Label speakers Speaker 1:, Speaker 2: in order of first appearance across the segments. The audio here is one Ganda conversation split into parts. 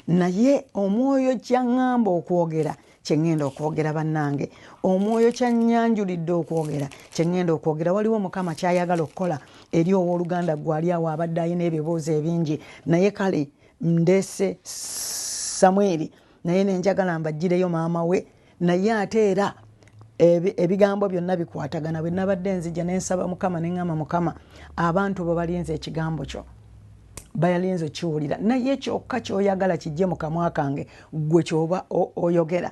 Speaker 1: Naye omwoyo kyaŋŋamba okwogera kye ŋŋenda okwogera, bannange. Omwoyo kyannyanjulidde okwogera kye ŋŋenda okwogera. Waliwo Mukama kyayagala okukola eri owooluganda gwali awo abadde alina ebibuuzo ebingi. Naye kale ndeese Samwiri, naye nenjagala mbaggireyo maama we. Naye ate era ebigambo byonna bikwatagana. Bwe nabadde nzija nensaba Mukama, neŋŋamba, "Mukama, abantu bo balinze ekigambo kyo, bayalinze okiwulira, naye kyokka kyoyagala kijje mu kamwa kange, gwe kyoba oyogera,"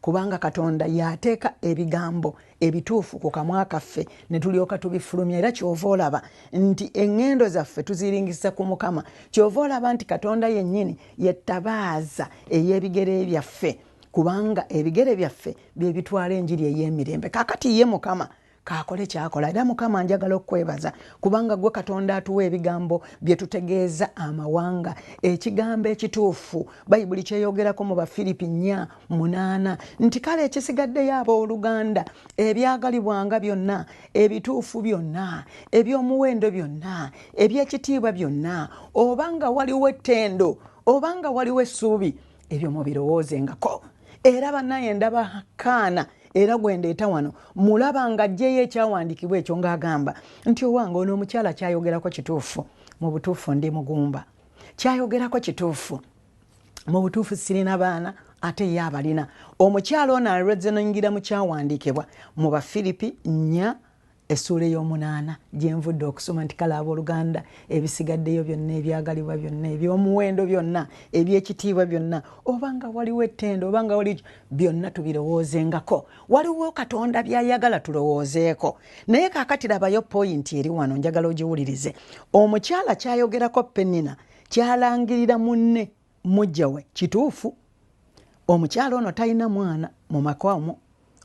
Speaker 1: kubanga Katonda yateeka ebigambo ebituufu ku kamwa kaffe ne tulyoka tubifulumya. Era kyova olaba nti eŋŋendo zaffe tuziringisa ku Mukama. Kyova olaba nti Katonda yennyini yettabaaza ey'ebigere byaffe, kubanga ebigere byaffe bye bitwala enjiri ey'emirembe. Kakati ye Mukama kakole kyakola. Era Mukama, njagala okukwebaza kubanga gwe Katonda atuwa ebigambo bye tutegeeza amawanga, ekigambo ekituufu. Bayibuli kyeyogerako mu Bafiripi 4:8 nti, "Kale ekisigaddeyo, abooluganda, ebyagalibwanga byonna, ebituufu byonna, ebyomuwendo byonna, ebyekitiibwa byonna, oba nga waliwo ettendo, oba nga waliwo essuubi, ebyo mubirowoozengako." Era bannaye, ndaba Kaana era gwendeeta wano, mulaba nga ajjeyo ekyawandiikibwa ekyo ng'agamba nti, "Owange, ono omukyala kyayogerako kituufu. Mu butuufu ndi mugumba, kyayogerako kituufu. Mu butuufu sirina baana, ate ye abalina." Omukyala ono alwezenoyingira mu kyawandiikibwa mu Bafiripi 4 essuula ey'omunaana, gyenvudde okusoma nti, "Kale abooluganda, ebisigaddeyo byonna, ebyagalibwa byonna, ebyomuwendo byonna, ebyekitiibwa byonna, oba nga waliwo ettendo, oba nga waliwo, byonna tubirowoozengako." Waliwo Katonda byayagala tulowoozeeko. Naye kaakati labayo point eri wano, njagala ogiwulirize. Omukyala kyayogerako Penina, kyalangirira munne mujja we, kituufu. Omukyala ono talina mwana mu maka omwo,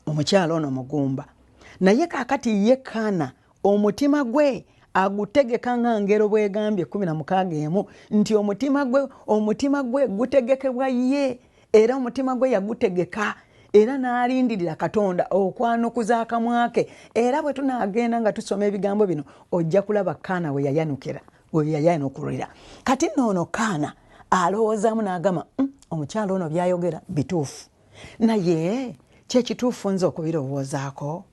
Speaker 1: omukyala ono mugumba. Naye kaakati ye Kaana omutima gwe agutegeka nga ngero bwegambye 16:1 nti omutima gwe gutegekebwa ye. Era omutima gwe yagutegeka era n'alindirira Katonda okwanukuza akamwa ke. Era bwe tunaagenda nga tusoma ebigambo bino, ojja kulaba Kaana we yayanukira, we yayanukulira. Kati nno ono Kaana alowoozaamu n'agamba, Omukyala ono byayogera bituufu, naye kyekituufu nze okubirowoozaako?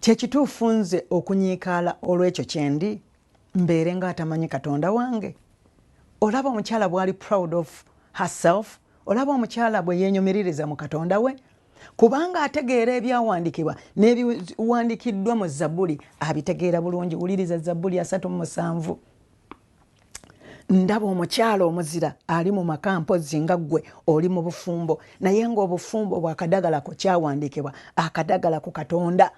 Speaker 1: Kyekituufu nze okunyiikaala olw'ekyo kyendi, mbeere ng'atamanyi Katonda wange?" Olaba omukyala bw'ali proud of herself. Olaba omukyala bwe yeenyumiririza mu Katonda we, kubanga ategeera ebyawandiikibwa n'ebiwandiikiddwa mu Zabbuli, abitegeera bulungi. Wuliriza Zabbuli 37. Ndaba omukyala omuzira ali mu maka, mpozzi nga ggwe oli mu bufumbo, naye ng'obufumbo bwakadagala ku kyawandiikibwa, akadagala ku Katonda.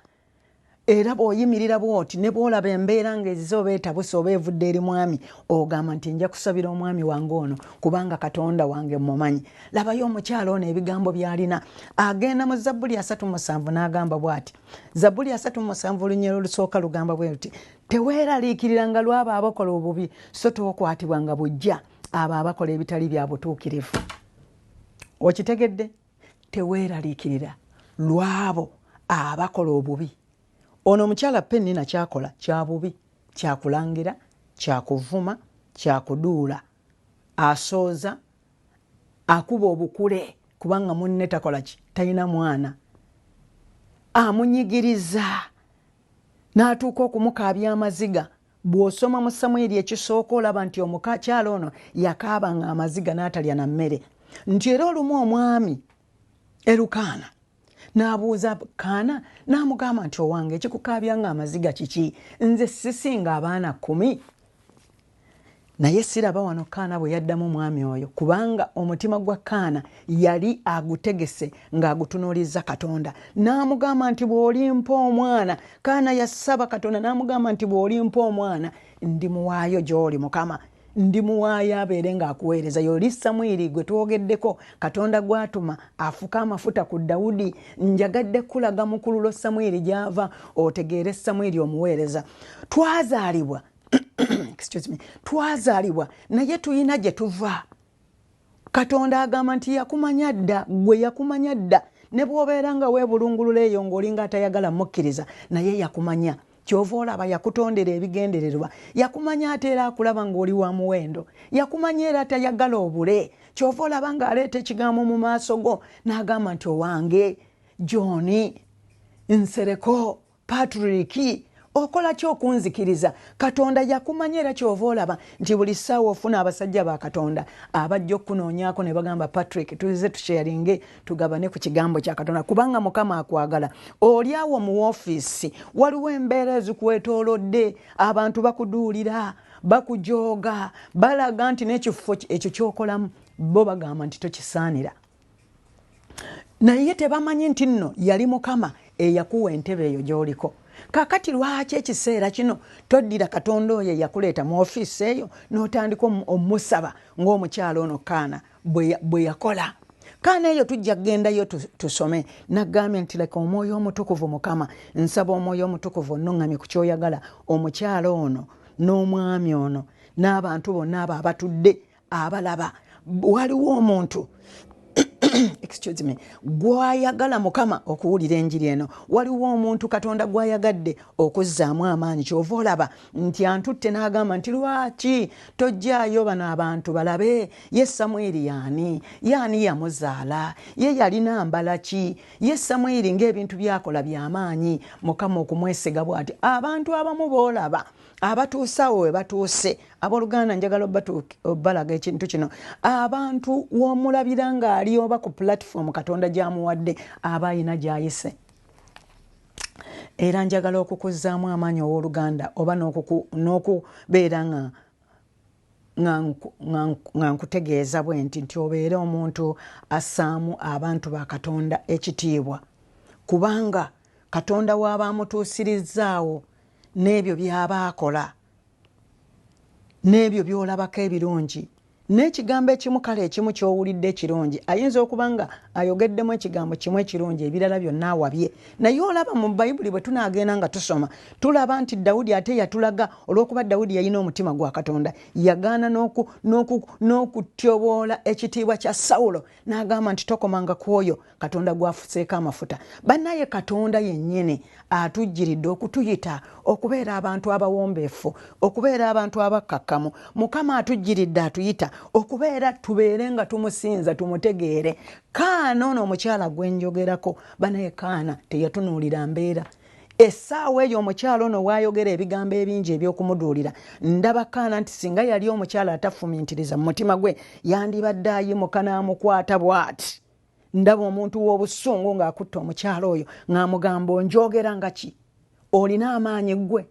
Speaker 1: Era bw'oyimirira bw'oti ne bw'olaba embeera ng'ezize oba etabuse oba evudde eri mwami, ogamba nti, "Nja kusabira omwami wange ono, kubanga Katonda wange mumanyi." Labayo omukyala ono ebigambo by'alina. Agenda mu Zabbuli 37 n'agamba bw'ati. Zabbuli 37 olunyero olusooka lugamba bwe luti: "Teweeraliikiriranga lw'abo abakola obubi, so tookwatibwanga bujja abo abakola ebitali bya butuukirivu." Okitegedde? Teweeraliikirira lw'abo abakola obubi. Ono omukyala Penina kyakola kya bubi, kyakulangira, kyakuvuma, kyakuduula, asooza, akuba obukule kubanga munne takola ki, talina mwana. Amunyigiriza n'atuuka okumukaabya amaziga. Bw'osoma mu Samwiri Ekisooka, olaba nti omukyala ono yakaabanga amaziga n'atalya na mmere, nti era olumu omwami Erukaana n'abuuza Kaana n'amugamba nti, "Owange, ekikukaabya nga amaziga kiki? Nze sisinga abaana 10?" Naye siraba wano Kaana bwe yaddamu omwami oyo, kubanga omutima gwa Kaana yali agutegese ng'agutunuuliza Katonda. N'amugamba nti, "Bw'olimpa omwana." Kaana yasaba Katonda n'amugamba nti, "Bw'olimpa omwana, ndimuwaayo gy'oli, Mukama, ndimuwaayo abeere ng'akuweereza." Yoli Samwiri gwe twogeddeko, Katonda gw'atuma afuka amafuta ku Dawudi. Njagadde kulaga mukululo Samwiri gy'ava, otegeere Samwiri omuweereza. Twazaalibwa, excuse me, twazaalibwa, naye tuyina gye tuva. Katonda agamba nti yakumanya dda, gwe yakumanya dda, ne bw'obeera nga weebulungulula eyo ng'olinga atayagala mukkiriza, naye yakumanya. Kyova olaba yakutondera ebigendererwa, yakumanya ate era akulaba ng'oli wa muwendo, yakumanya era tayagala obule. Kyova olaba ng'aleeta ekigambo mu maaso go n'agamba nti owange John, Nsereko, Patrick, okola ki okunzikiriza? Katonda yakumanya era kyova olaba nti buli ssaawa ofuna abasajja ba Katonda abajja okukunoonyaako ne bagamba, Patrick, tuze tusharinge, tugabane ku kigambo kya Katonda, kubanga Mukama akwagala. Oli awo mu woofiisi waliwo embeera ezikwetoolodde, abantu bakuduulira, bakujooga, balaga nti n'ekifo ekyo ky'okolamu bo bagamba nti tokisaanira, naye tebamanyi nti nno yali Mukama eyakuwa entebe eyo gy'oliko. Kakati lwaki ekiseera kino toddira Katonda oyo eyakuleeta mu ofiisi eyo n'otandika omusaba ng'omukyala ono Kaana bwe yakola? Kaana eyo tujja kugendayo tusome. Nagambye nti leka Omwoyo Omutukuvu, Mukama, nsaba Omwoyo Omutukuvu onnuŋŋamye ku kyoyagala omukyala ono n'omwami ono n'abantu bonna abo abatudde abalaba. Waliwo omuntu, excuse me, gwayagala Mukama okuwulira enjiri eno. Waliwo omuntu Katonda gwayagadde okuzzaamu amaanyi. Kyova olaba nti antutte n'agamba nti lwaki tojjaayo bano abantu balabe ye Samwiri yaani, yaani yamuzaala, ye yalina mbala ki, ye Samwiri ng'ebintu byakola byamaanyi, Mukama okumwesiga bw'ati. Abantu abamu boolaba abatuuse awo we batuuse, abooluganda, njagala obbalaga ekintu kino. Abantu w'omulabira ng'ali oba ku platform Katonda gy'amuwadde, aba ayina gy'ayise. Era njagala okukuzzaamu amaanyi, owooluganda, oba n'okubeera nga nkutegeeza bwe nti nti obeere omuntu assaamu abantu ba Katonda ekitiibwa, kubanga Katonda waaba amutuusirizzaawo n'ebyo by'aba akola n'ebyo by'olabako ebirungi n'ekigambo ekimu, kale ekimu ky'owulidde ekirungi, ayinza okuba nga ayogeddemu ekigambo kimu ekirungi, ebirala byonna awabye. Naye olaba mu Bayibuli bwe tunaagenda nga tusoma, tulaba nti Dawudi ate yatulaga, olw'okuba Dawudi yalina omutima gwa Katonda, yagaana n'okutyoboola ekitiibwa kya Sawulo, n'agamba nti tokomanga ku oyo Katonda gwafuseeko amafuta. Bannaye, Katonda yennyini atujjiridde okutuyita okubeera abantu abawombeefu, okubeera abantu abakkakkamu. Mukama atujjiridde atuyita okubeera tubeere nga tumusinza, tumutegeere. Kaana ono omukyala gwenjogerako, banaye, Kaana teyatunuulira mbeera essaawa eyo. Omukyala ono waayogera ebigambo ebingi ebyokumuduulira, ndaba Kaana nti singa yali omukyala atafumintiriza mu mutima gwe, yandibadde ayimuka n'amukwata bw'ati. Ndaba omuntu w'obusungu ng'akutta omukyala oyo ng'amugamba, onjogera nga ki? Olina amaanyi ggwe?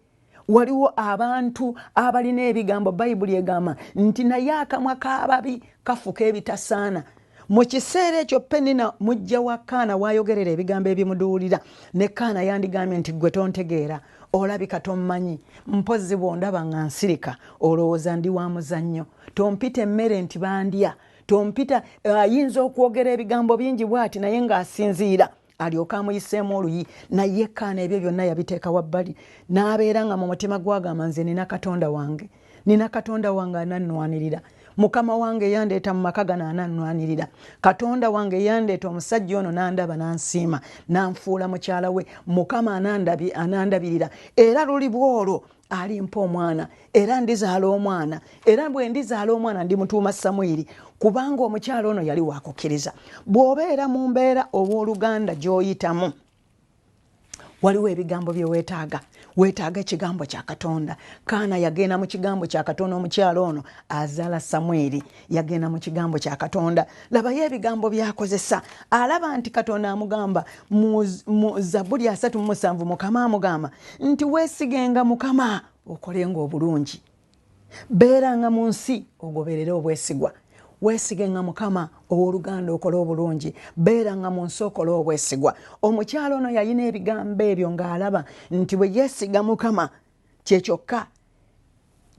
Speaker 1: Waliwo abantu abalina ebigambo. Bayibuli egamba nti naye akamwa k'ababi kafuka ebitasaana. Mu kiseera ekyo Penina mujja wa Kaana waayogerera ebigambo ebimuduulira, ne Kaana yandigambye nti ggwe tontegeera, olabika tommanyi, mpozzi bw'ondaba nga nsirika olowooza ndi wa muzannyo, tompita emmere nti bandya, tompita. Ayinza okwogera ebigambo bingi bw'ati naye ng'asinziira alyoke amuyiseemu oluyi. Naye Kaana ebyo byonna yabiteeka wabbali n'abeera nga mu mutima gwagamba, nze nina Katonda wange, nina Katonda wange anannwanirira. Mukama wange yandeeta mu maka gano anannwanirira. Katonda wange yandeeta, omusajja ono n'andaba n'ansiima n'anfuula mukyala we, Mukama anandabirira, era luli bwolwo alimpa omwana, era ndizaala omwana, era bwe ndizaala omwana ndimutuuma Samwiri, kubanga omukyala ono yali wakukkiriza. Bw'obeera mu mbeera, owooluganda, gy'oyitamu, waliwo ebigambo bye weetaaga. Weetaaga ekigambo kya Katonda. Kaana yagenda mu kigambo kya Katonda. Omukyala ono azaala Samwiri yagenda mu kigambo kya Katonda. Labayo ebigambo byakozesa. Alaba nti Katonda amugamba mu Zabuli 37, Mukama amugamba nti weesigenga Mukama, okolenga obulungi, beeranga mu nsi, ogoberere obwesigwa. Weesigenga Mukama, owooluganda, okole obulungi, beeranga mu nsi, okole obwesigwa. Omukyala ono yalina ebigambo ebyo ng'alaba nti bwe yeesiga Mukama kyekyokka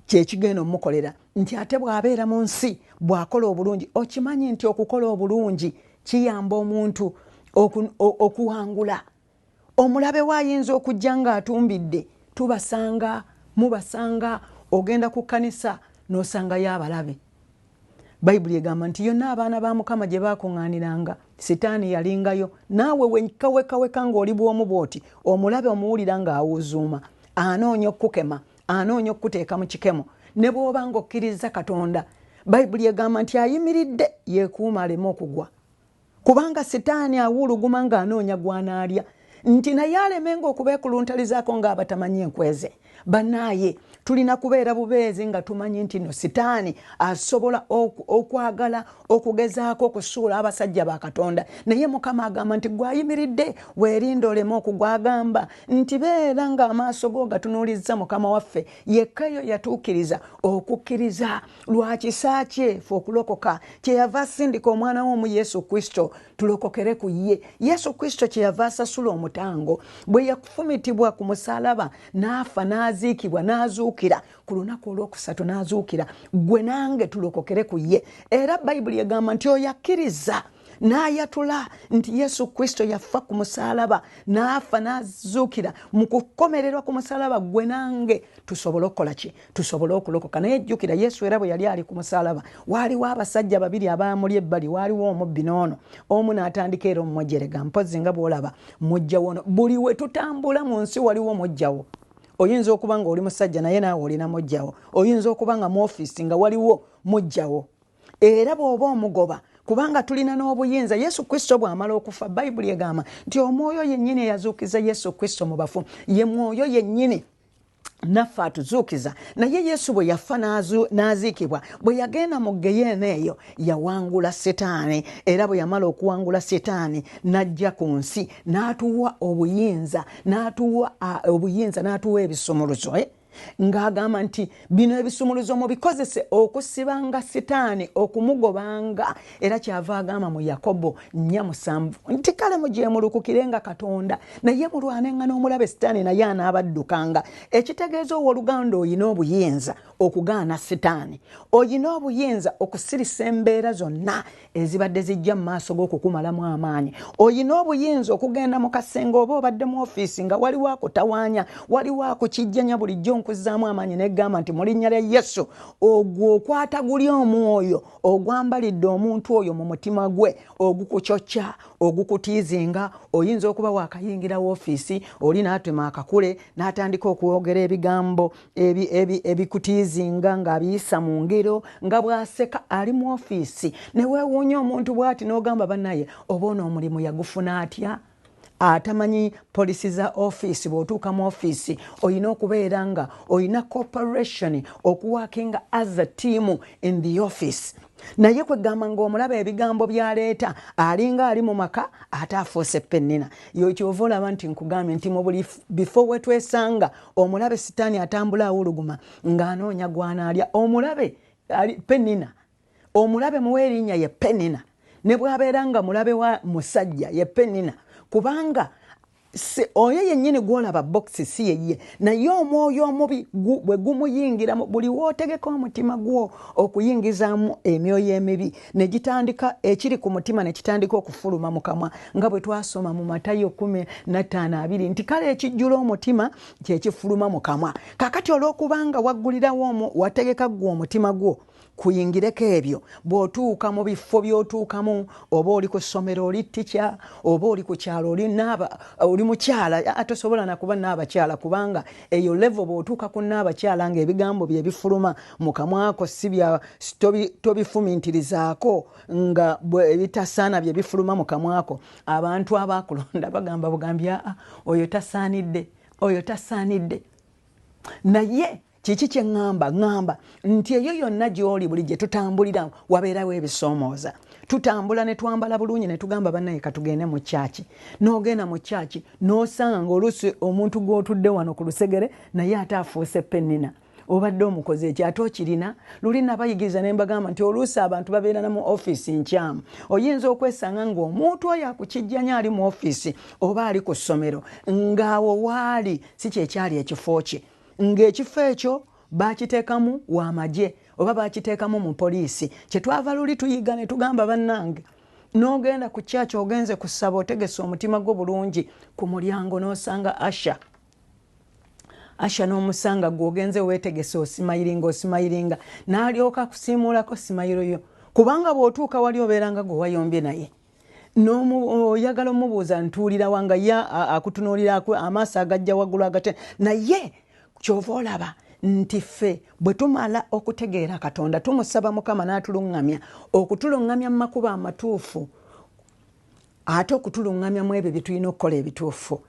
Speaker 1: kyekigenda omukolera, nti ate bw'abeera mu nsi bw'akola obulungi. Okimanyi nti okukola obulungi kiyamba omuntu okuwangula omulabe we ayinza okujja ng'atumbidde. Tubasanga, mubasanga, ogenda ku kkanisa n'osangayo abalabe. Bayibuli egamba nti yonna abaana ba Mukama gye bakuŋŋaaniranga, Sitaani yalingayo. Naawe wekawekaweka ng'oli bw'omu bw'oti, omulabe omuwulira ng'awuuzuuma. Anoonya okukukema, anoonya okukuteeka mu kikemo, ne bw'oba ng'okkiriza Katonda. Bayibuli egamba nti ayimiridde yeekuuma aleme okugwa, kubanga Sitaani awuuluguma ng'anoonya gw'anaalya, nti naye alemenga okubeekuluntalizaako ng'abatamanyi enkweze. Bannaaye, tulina kubeera bubeezi nga tumanyi nti no Sitaani asobola okwagala okugezaako okusuula abasajja ba Katonda, naye Mukama agamba nti gwayimiridde weerinde oleme okugwa. Agamba nti beera ng'amaaso go gatunuulizza Mukama waffe yekka, eyo yatuukiriza okukkiriza. Lwa kisa kye fe okulokoka, kyeyava asindika omwana we omu Yesu Kristo tulokokere ku ye. Yesu Kristo kyeyava asasula omutango bwe yafumitibwa ku musalaba, n'afa, n'aziikibwa, n'azuukira ku lunaku olwokusatu, n'azuukira gwe nange tulokokere ku ye. Era Bayibuli egamba nti oyo akkiriza n'ayatula nti Yesu Kristo yafa ku musalaba, n'afa, n'azuukira mu kukomererwa ku musalaba, gwe nange tusobole okukola ki? Tusobole okulokoka. Naye jjukira, Yesu era bwe yali ali ku musalaba, waaliwo abasajja babiri abaamuli ebbali, waaliwo omubbi n'ono omu, n'atandika era omumwejerega. Mpozi nga bw'olaba mujjawo ono, buli we tutambula mu nsi waliwo mujjawo. Oyinza okuba nga oli musajja naye naawe olina mujjawo. Oyinza okuba nga mu ofiisi nga waliwo mujjawo, era bw'oba omugoba, kubanga tulina n'obuyinza. Yesu Kristo bw'amala okufa, Bayibuli egamba nti omwoyo yennyini eyazuukiza Yesu Kristo mu bafu ye mwoyo yennyini naffe atuzuukiza. Naye Yesu bwe yafa n'aziikibwa, bwe yagenda mu geyeena eyo, yawangula Sitaani. Era bwe yamala okuwangula Sitaani, n'ajja ku nsi n'atuwa obuyinza, n'atuwa obuyinza, n'atuwa ebisumuluzo, eh? Ng'agamba nti bino ebisumuluzo mubikozese okusibanga Sitaani, okumugobanga. Era kyava agamba mu Yakobo 4:7 nti kale mugyemulukukirenga Katonda, naye mulwanenga n'omulabe Sitaani, naye anaabaddukanga. Ekitegeeza, owooluganda, oyina obuyinza okugaana Sitaani, oyina obuyinza okusirisa embeera zonna ezibadde zijja mu maaso g'okukumalamu amaanyi, oyina obuyinza okugenda mu kasenge oba obadde mu ofiisi nga waliwo akutawaanya, waliwo akukijjanya bulijjo. Nkuzaamu amaanyi negamba nti mu linnya lya Yesu, ogwo okwata guli omwoyo ogwambalidde omuntu oyo mu mutima gwe, ogukucocca, ogukutiizinga. Oyinza okuba wakayingira woofiisi, oli n'atema akakule n'atandika okwogera ebigambo ebikutiizinga ng'abiyisa mu ngero nga bw'aseka ali mu ofiisi, ne weewuunya omuntu bw'ati n'ogamba, "Bannaye, oba ono omulimu yagufuna atya atamanyi policy za ofiisi?" Bw'otuuka mu ofiisi, olina okubeera nga olina cooperation, okuworkinga as a team in the office. Naye kwegamba ng'omulaba ebigambo byaleeta alinga ali mu maka ate afuuse Pennina. Yokyova olaba nti nkugambye nti mu buli bifo we twesanga, omulabe Sitaani atambula awuluguma ng'anoonya gwanaalya. Omulabe ali Penina, omulabe muwe erinnya ye Penina, ne bw'abeera nga mulabe wa musajja ye Penina, kubanga oyo yennyini gwolaba bokisi si yeye, naye omwoyo omubi bwe gumuyingiramu, buli wootegeka omutima gwo okuyingizaamu emyoyo emibi, ne gitandika, ekiri ku mutima ne kitandika okufuluma mu kamwa, nga bwe twasoma mu Matayo 15:20 nti kale ekijjula omutima kyekifuluma mu kamwa. Kakati olw'okubanga waggulirawo, wategeka ggwe omutima gwo kuyingireko ebyo, bw'otuuka mu bifo by'otuukamu, oba oli ku ssomero oli tica, oba oli ku kyalo oli naaba, oli mukyala, tosobola nakuba naabakyala, kubanga eyo level bw'otuuka ku naabakyala ng'ebigambo bye bifuluma mu kamwako si bya tobifumintirizaako, nga ebitasaana bye bifuluma mu kamwako, abantu abakulonda bagamba bugambi, "Aa, oyo tasaanidde, oyo tasaanidde." Naye kiki kye ŋŋamba? Ŋŋamba nti eyo yonna gy'oli, buli gye tutambulira wabeerawo ebisoomooza. Tutambula ne twambala bulungi ne tugamba, "Bannaye, katugende mu kyaki." N'ogenda mu kyaki n'osanga ng'oluusi omuntu gw'otudde wano ku lusegere naye ate afuuse Penina. Obadde omukozi eki ate okirina luli. Nabayigiriza ne mbagamba nti oluusi abantu babeera na mu ofiisi nkyamu. Oyinza okwesanga ng'omuntu oyo akukijjanya ali mu ofiisi oba ali ku ssomero, ng'awo waali si kyekyali ekifo kye, ng'ekifo ekyo bakiteekamu wamagye oba bakiteekamu mu poliisi. Kyetwava luli tuyiga ne tugamba, bannange, n'ogenda ku kyaki, ogenze kusaba, otegese omutima gwo bulungi, ku mulyango n'osanga usher. Usher n'omusanga, gwe ogenze weetegese, osmilinga, osmilinga, n'alyoka akusiimuulako smile yo, kubanga bw'otuuka wali obeeranga gwe wayombye naye. Oyagala omubuuza, "Ntuulira wanga?" Ye akutunuulira amaaso agajja waggulu agate, naye Kyova olaba nti ffe bwe tumala okutegeera Katonda, tumusaba Mukama n'atuluŋŋamya, okutuluŋŋamya mu makubo amatuufu, ate okutuluŋŋamya mu ebyo bye tulina okukola ebituufu,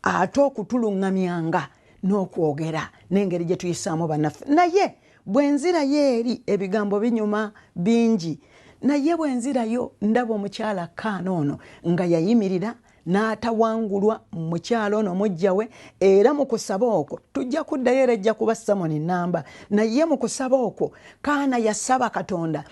Speaker 1: ate okutuluŋŋamyanga n'okwogera n'engeri gye tuyisaamu bannaffe. Naye bwe nzirayo eri, ebigambo binyuma bingi, naye bwe nzirayo ndaba omukyala Kaana ono nga yayimirira n'atawangulwa mukyalo ono mujja we. Era mu kusaba okwo tujja kuddayo, era ejja kuba samoni namba. Naye mu kusaba okwo Kaana yasaba Katonda,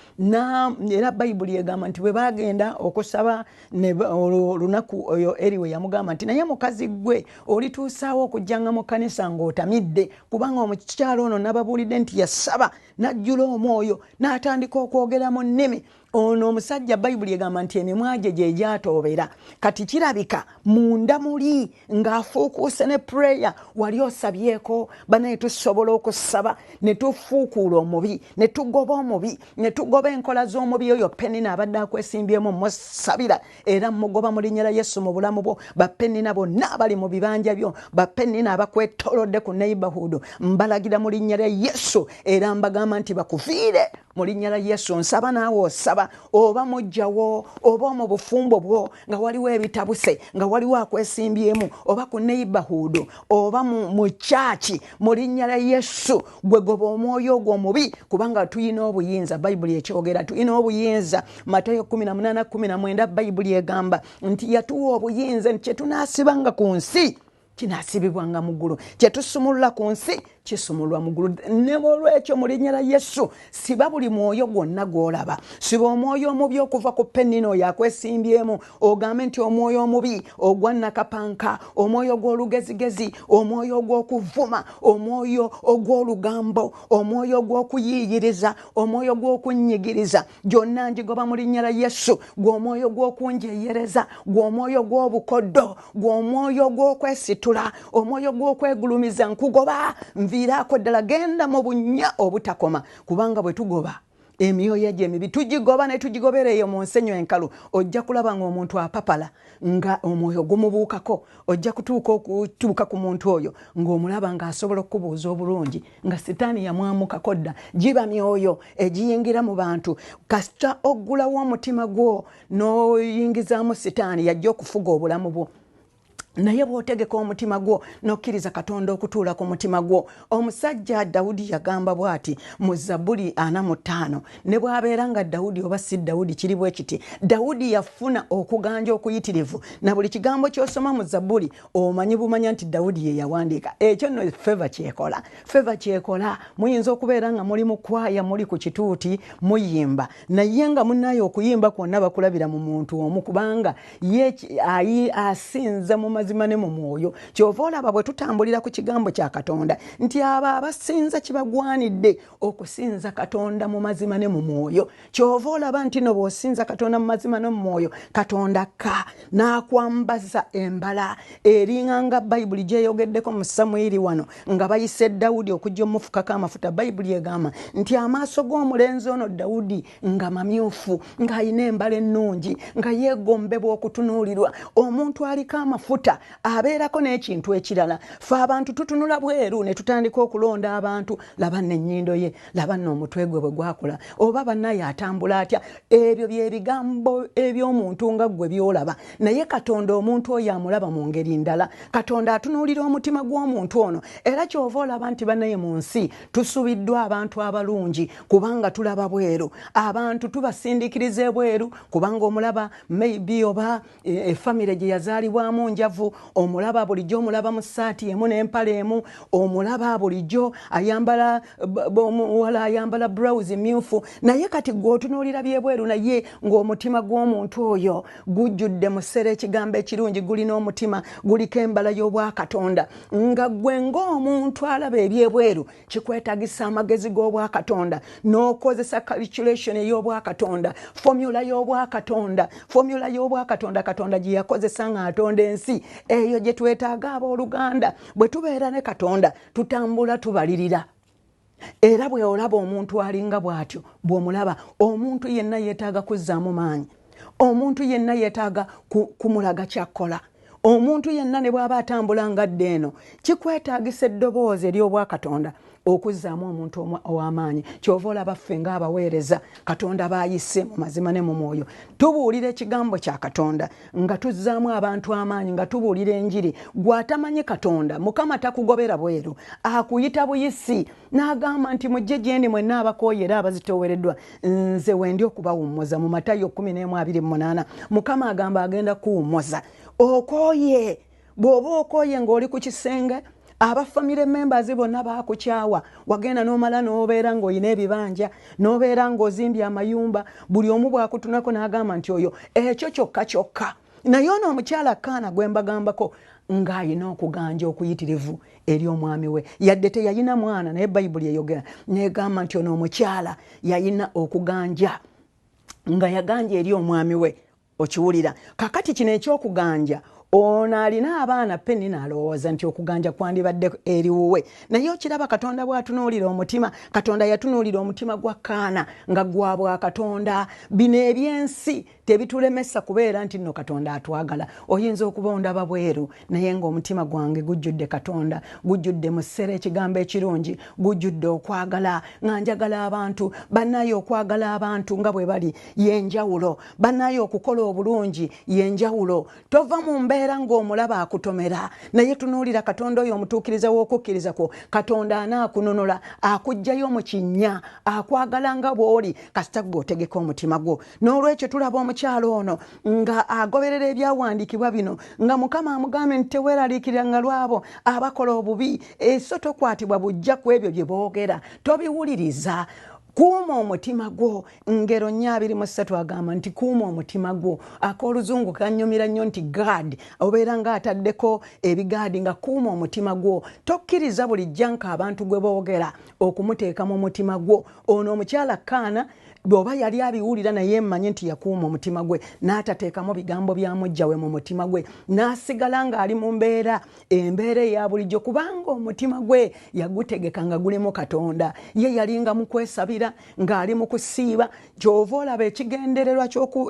Speaker 1: era Bayibuli egamba nti bwe bagenda okusaba olunaku oyo Eri we yamugamba nti, "Naye mukazi ggwe, olituusaawo okujjanga mu kkanisa ng'otamidde?" Kubanga omukyalo ono nababuulidde nti yasaba n'ajjula omwoyo n'atandika okwogera mu nnimi. Ono omusajja, Bayibuli egamba nti emimwa gye gye gyatoobera. Kati kirabika munda muli ng'afuukuuse ne prayer. Wali osabyeko? Banaye, tusobola okusaba ne tufuukuula omubi, ne tugoba omubi, ne tugoba enkola z'omubi oyo Penina abadde akwesimbyemu. Musabira era mugoba mu linnya lya Yesu mu bulamu bwo. Bapenina bonna abali mu bibanja byo, bapenina abakwetolodde ku neighborhood, mbalagira mu linnya lya Yesu era mbagamba nti bakuviire mu linnya lya Yesu. Nsaba naawe osaba, oba mujjawo, oba mu bufumbo bwo nga waliwo ebitabuse, nga waliwo akwesimbyemu, oba ku neighborhood, oba mu kyaki, mu linnya lya Yesu gwe goba omwoyo ogwo omubi, kubanga tulina obuyinza. Bayibuli ekyogera, tulina obuyinza. Matayo 18:19, Bayibuli egamba nti yatuwa obuyinza nti kyetunaasibanga ku nsi kinaasibibwanga mu ggulu, kyetusumulula ku nsi kisumulwa mu ggulu. Ne olwekyo, mu linnya lya Yesu, siba buli mwoyo gwonna gw'olaba. Siba omwoyo omubi okuva ku Penina oyo akwesimbyemu, ogambe nti omwoyo omubi ogwa nakapanka, omwoyo gw'olugezigezi, omwoyo ogw'okuvuma, omwoyo ogw'olugambo, omwoyo ogw'okuyiiyiriza, omwoyo gw'okunnyigiriza, gyonna ngigoba mu linnya lya Yesu. Gw'omwoyo gw'okunjeyereza, gw'omwoyo gw'obukoddo, gw'omwoyo gw'okwesitula, omwoyo gw'okwegulumiza, nkugoba, nviiraako ddala, genda mu bunnya obutakoma. Kubanga bwe tugoba emyoyo egyo emibi, tugigoba ne tugigobera eyo mu nsenyo enkalu, ojja kulaba ng'omuntu apapala nga omwoyo gumubuukako. Ojja kutuuka okutuuka ku muntu oyo ng'omulaba ng'asobola okukubuuza obulungi, nga Sitaani yamwamukako dda. Giba myoyo egiyingira mu bantu. Kasita oggulawo omutima gwo n'oyingizaamu Sitaani, yajja okufuga obulamu bwo. Naye bw'otegeka omutima gwo n'okkiriza Katonda okutuula ku mutima gwo. Omusajja Dawudi yagamba bw'ati mu Zabbuli 45, ne bw'abeera nga Dawudi oba si Dawudi, kiri bwe kiti: Dawudi yafuna okuganja okuyitirivu, na buli kigambo ky'osoma mu Zabbuli omanyi bumanya nti Dawudi ye yawandiika ekyo. Nno favor kyekola, favor kyekola. Muyinza okubeera nga muli mu kwaya, muli ku kituuti muyimba, naye nga munaye okuyimba kwonna bakulabira mu muntu omu, kubanga ye asinza mu mazima ne mu mwoyo. Kyova olaba bwe tutambulira ku kigambo kya Katonda nti abo abasinza kibagwanidde okusinza Katonda mu mazima ne mu mwoyo. Kyova olaba nti no bw'osinza Katonda mu mazima ne mu mwoyo, Katonda ka n'akwambaza embala eringa nga Bayibuli gyeyogeddeko mu Samwiri wano nga bayise Dawudi okujja omufukako amafuta. Bayibuli egamba nti amaaso g'omulenzi ono Dawudi nga mamyufu, ng'alina embala ennungi, nga yeegombebwa okutunuulirwa. Omuntu aliko amafuta abeerako n'ekintu ekirala. Fe abantu tutunula bweru ne tutandika okulonda abantu: laba nno ennyindo ye, laba nno omutwe gwe bwe gwakula, oba bannaye atambula atya. Ebyo byebigambo eby'omuntu nga ggwe byolaba, naye Katonda omuntu oyo amulaba mu ngeri ndala. Katonda atunuulira omutima gw'omuntu ono. Era kyova olaba nti bannaye mu nsi tusubiddwa abantu abalungi, kubanga tulaba bweru. Abantu tubasindikiriza ebweru, kubanga omulaba maybe oba efamire gye yazaalibwamu njavu, omulaba bulijjo, omulaba mu saati emu n'empale emu, omulaba bulijjo ayambala, omuwala ayambala blouse myufu. Naye kati gwe otunuulira byebweru, naye ng'omutima gw'omuntu oyo gujjudde musere ekigambo ekirungi, gulina omutima guliko embala y'obwakatonda. Nga gwe ng'omuntu alaba ebyebweru, kikwetagisa amagezi g'obwakatonda n'okozesa calculation ey'obwakatonda, formula y'obwakatonda, formula y'obwakatonda Katonda gye yakozesa ng'atonda ensi. Eyo gye twetaaga, abooluganda. Bwe tubeera ne Katonda tutambula tubalirira. Era bwe olaba omuntu alinga bw'atyo, bw'omulaba, omuntu yenna yeetaaga kuzzaamu maanyi, omuntu yenna yeetaaga kumulaga kyakkola. Omuntu yenna ne bw'aba atambula ngadde eno, kikwetaagisa eddoboozi ery'obwakatonda okuzzaamu omuntu ow'amaanyi. Kyova olaba ffe ng'abaweereza Katonda baayise mu mazima ne mu mwoyo, tubuulira ekigambo kya Katonda nga tuzzaamu abantu amaanyi, nga tubuulira enjiri. Gw'atamanyi Katonda, Mukama takugobera bweru, akuyita buyisi n'agamba nti mujje gyendi mwenna abakooye era abazitoowereddwa, nze wendi okubawummuza. Mu Matayo 11:28 Mukama agamba agenda kuwummuza. Okooye, bw'oba okooye ng'oli ku kisenge, aba family members bonna baakukyawa, wagenda n'omala n'obeera ng'olina ebibanja, n'obeera ng'ozimbye amayumba, buli omu bw'akutunako n'agamba nti oyo ekyo kyokka kyokka. Naye ono omukyala Kaana gwe mbagambako ng'alina okuganja okuyitirivu eri omwami we, yadde teyalina mwana, naye Bayibuli eyogera n'egamba nti ono omukyala yalina okuganja nga yaganja eri omwami we. Okiwulira? Kakati kino ekyokuganja, ono alina abaana, Penina alowooza nti okuganja kwandibadde eri wuwe, naye okiraba Katonda bw'atunuulira omutima. Katonda yatunuulira omutima gwa Kaana nga gwa bwa Katonda. Bino ebyensi tebitulemesa kubeera nti nno Katonda atwagala. Oyinza okuba ondaba bweru, naye ng'omutima gwange gujjudde Katonda, gujjudde musera ekigambo ekirungi, gujjudde okwagala, nga njagala abantu bannaye. Okwagala abantu nga bwe bali yenjawulo, bannaye. Okukola obulungi yenjawulo. Tova mu mbeera ng'omulaba akutomera, naye tunuulira Katonda oyo omutuukiriza w'okukkiriza kwo. Katonda anaakununula, akuggyayo mu kinnya, akwagala nga bw'oli, kasita gwe otegeka omutima gwo. N'olwekyo tulaba omukyalo ono nga agoberera ebyawandiikibwa bino, nga Mukama amugambye nti teweeraliikirira nga lwabo abakola obubi, eso tokwatibwa bujja ku ebyo bye boogera, tobiwuliriza, kuuma omutima gwo. Ngero 4:23 agamba nti kuuma omutima gwo. Ak'oluzungu kanyumira nnyo nti guard, obeera ng'ataddeko ebigaadi, nga kuuma omutima gwo. Tokkiriza buli jjanka abantu gwe boogera okumuteeka mu mutima gwo. Ono omukyala Kaana bw'oba yali abiwulira, naye mmanyi nti yakuuma omutima gwe n'atateekamu bigambo bya mujjawe mu mutima gwe, n'asigala ng'ali mu mbeera, embeera eya bulijjo, kubanga omutima gwe yagutegeka nga gulimu Katonda. Ye yalinga mu kwesabira, ng'ali mu kusiiba. Kyova olaba ekigendererwa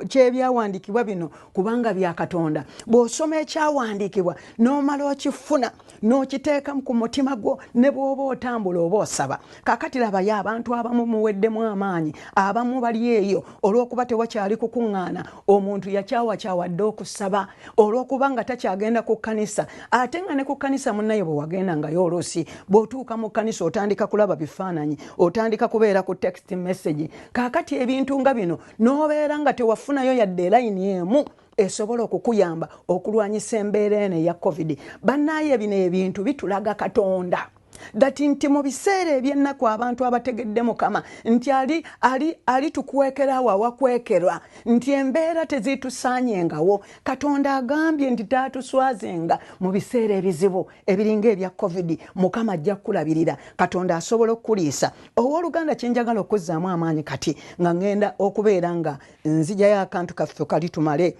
Speaker 1: ky'ebyawandiikibwa bino, kubanga bya Katonda, bw'osoma ekyawandiikibwa n'omala okifuna n'okiteeka ku mutima gwo, ne bw'oba otambula oba osaba. Kakati labayo abantu abamu muweddemu amaanyi, abamu bali eyo olw'okuba tewakyali kukuŋŋaana, omuntu yakyawakyawadde okusaba olw'okuba nga takyagenda ku kkanisa. Ate nga ne ku kkanisa munnaye bwe wagendangayo, oluusi bw'otuuka mu kkanisa otandika kulaba bifaananyi, otandika kubeera ku text message. Kaakati ebintu nga bino n'obeera nga tewafunayo yadde elayini emu esobola okukuyamba okulwanyisa embeera eno eya COVID. Bannaaye, bino ebintu bitulaga Katonda that nti mu biseera ebyennaku abantu abategedde Mukama nti ali ali ali tukwekerawo awakwekerwa, nti embeera tezitusaanyengawo. Katonda agambye nti taatuswazenga mu biseera ebizibu ebiringa ebya COVID. Mukama ajja kukulabirira, Katonda asobola okukuliisa. Owooluganda, kyenjagala okuzzaamu amaanyi kati nga ŋŋenda okubeera nga nzijayo akantu kaffe kali tumale,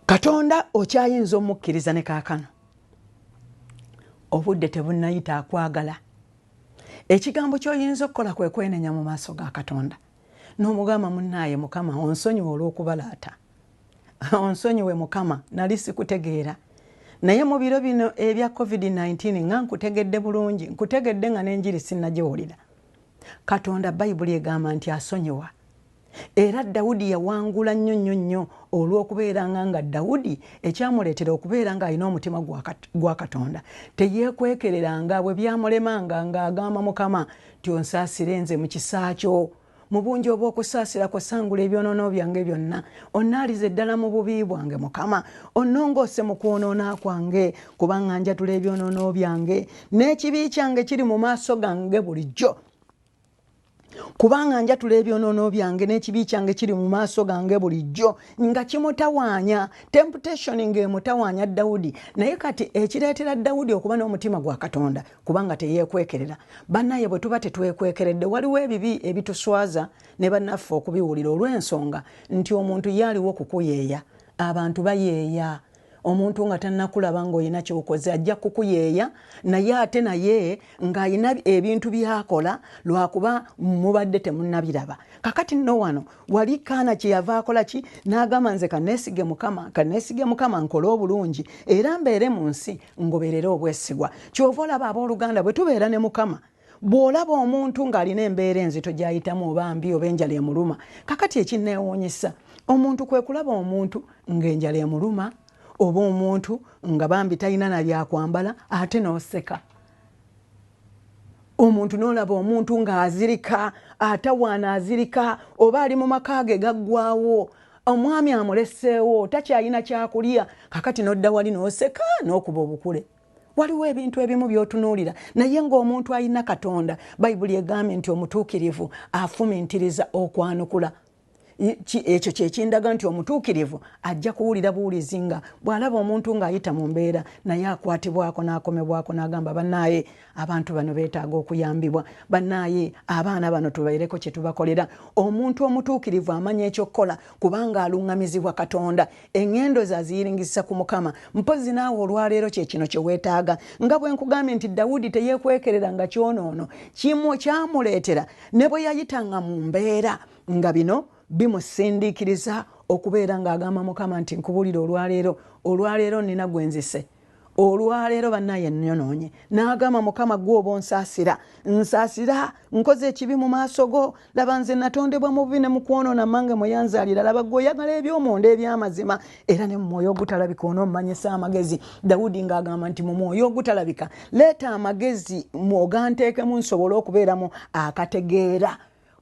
Speaker 1: Katonda okyayinza omukkiriza ne kaakano, obudde tebunnayita. Akwagala. Ekigambo ky'oyinza okukola kwe kwenenya mu maaso ga Katonda n'omugamba, "Munnaaye Mukama, onsonyiwe olw'okubalaata, onsonyiwe Mukama, nali sikutegeera, naye mu biro bino ebya COVID-19 nga nkutegedde bulungi, nkutegedde nga n'enjiri sinnagiwulira." Katonda, Bayibuli egamba nti asonyiwa. Era Dawudi yawangula nnyo nnyo nnyo olw'okubeeranga nga Dawudi ekyamuleetera okubeera ng'alina omutima gwa Katonda, teyeekwekereranga bwe byamulemanga, ng'agamba Mukama nti onsaasire nze mu kisa kyo, mu bungi obw'okusaasira kwosangula ebyonoono byange byonna, onnaalize ddala mu bubi bwange. Mukama, onnongoose mu kwonoona kwange, kubanga njatula ebyonoono byange, n'ekibi kyange kiri mu maaso gange bulijjo. Kubanga njatula ebyonoono byange, n'ekibi kyange kiri mu maaso gange bulijjo. Nga kimutawaanya, temptation ng'emutawaanya Dawudi. Naye kati ekireetera Dawudi okuba n'omutima gwa Katonda, kubanga teyeekwekerera. Bannaye, bwe tuba tetwekwekeredde, waliwo ebibi ebituswaza ne bannaffe okubiwulira, olw'ensonga nti omuntu ye aliwo kukuyeeya. Abantu bayeeya. Omuntu nga tannakulaba ng'olina ky'okoze ajja kukuyeeya, naye ate naye ng'alina ebintu by'akola lwakuba mubadde temunnabiraba. Kakati nno wano wali Kaana kyeyava akola ki? N'agamba, nze kaneesige Mukama, kaneesige Mukama nkole obulungi era mbeere mu nsi ngoberere obwesigwa. Kyova olaba abooluganda bwe tubeera ne Mukama, bw'olaba omuntu ng'alina embeera enzito gy'ayitamu oba mbi oba enjala emuluma, kakati ekinneewuunyisa omuntu kwe kulaba omuntu ng'enjala emuluma oba omuntu nga bambi talina na byakwambala ate n'oseka. Omuntu n'olaba omuntu ng'azirika, atawaana azirika, oba ali mu maka ge gaggwawo, omwami amuleseewo takyalina kyakulya, kakati n'odda wali n'oseka n'okuba obukule. Waliwo ebintu ebimu by'otunuulira naye ng'omuntu alina Katonda. Bayibuli egambye nti omutuukirivu afumintiriza okwanukula. Ekyo kyekindaga nti omutuukirivu ajja kuwulira buwulizi nga bw'alaba omuntu ng'ayita mu mbeera, naye akwatibwako n'akomebwako n'agamba, bannaaye abantu bano beetaaga okuyambibwa, bannaaye abaana bano tubaireko kye tubakolera. Omuntu omutuukirivu amanya ekyokukola kubanga aluŋŋamizibwa Katonda, eŋŋendo ze aziyiringisa ku Mukama. Mpozzi naawe olwaleero kye kino kye weetaaga. Nga bwe nkugambye nti Dawudi teyeekwekerera nga kyonoono kimu kyamuleetera, ne bwe yayitanga mu mbeera nga bino bimusindiikiriza okubeera ng'agamba Mukama nti nkubuulira olwaleero, olwaleero nnina gwe nzise, olwaleero bannaye nnyonoonye. N'agamba Mukama, ggwe oba onsaasira, nsaasira, nkoze ekibi mu maaso go. Laba nze natondebwa mu bubi ne mu kwonoona mmange mwe yanzaalira. Laba ggwe oyagala eby'omunda eby'amazima, era ne mu mwoyo ogutalabika onommanyisa amagezi. Dawudi ng'agamba nti mu mwoyo ogutalabika leeta amagezi oganteekemu nsobole okubeeramu akategeera.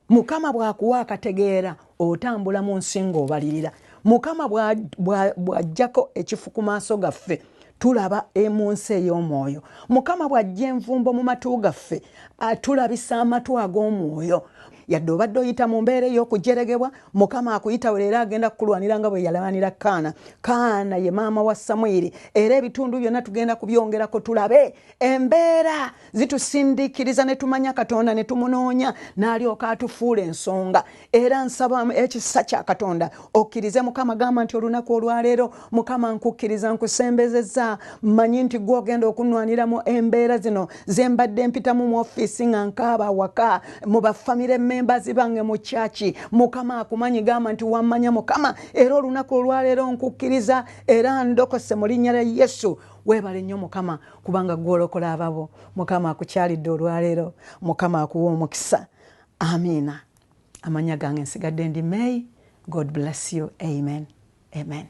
Speaker 1: Mukama bw'akuwa akategeera otambula mu nsi ng'obalirira. Mukama bw'aggyako ekifu ku maaso gaffe tulaba mu nsi ey'omwoyo. Mukama bw'aggya envumbo mu matu gaffe atulabisa amatu ag'omwoyo. Yadde obadde oyita mu mbeera ey'okujeregebwa, Mukama akuyita leero agenda kukulwanira nga bwe yalwanira Kaana. Kaana ye maama wa Samwiri, era ebitundu byonna tugenda kubyongerako tulabe embeera zitusindiikiriza ne tumanya Katonda ne tumunoonya n'alyoka atufuula ensonga. Era nsaba ekisa kya Katonda okkirize Mukama. Gamba nti olunaku olwaleero Mukama nkukkiriza, nkusembezezza, mmanyi nti gwe ogenda okunwaniramu embeera zino ze mbadde mpitamu mu ofiisi nga nkaaba, awaka, mu bafamire members bange, mu kyaki. Mukama akumanyi. Gamba nti wammanya Mukama, era olunaku olwaleero nkukkiriza era ndokose mu linnya lya Yesu. Weebale nnyo Mukama, kubanga gw'olokola ababo. Mukama akukyalidde olwaleero, Mukama akuwa omukisa. Amiina. Amanya gange nsigadde ndi May. God bless you. Amen, amen.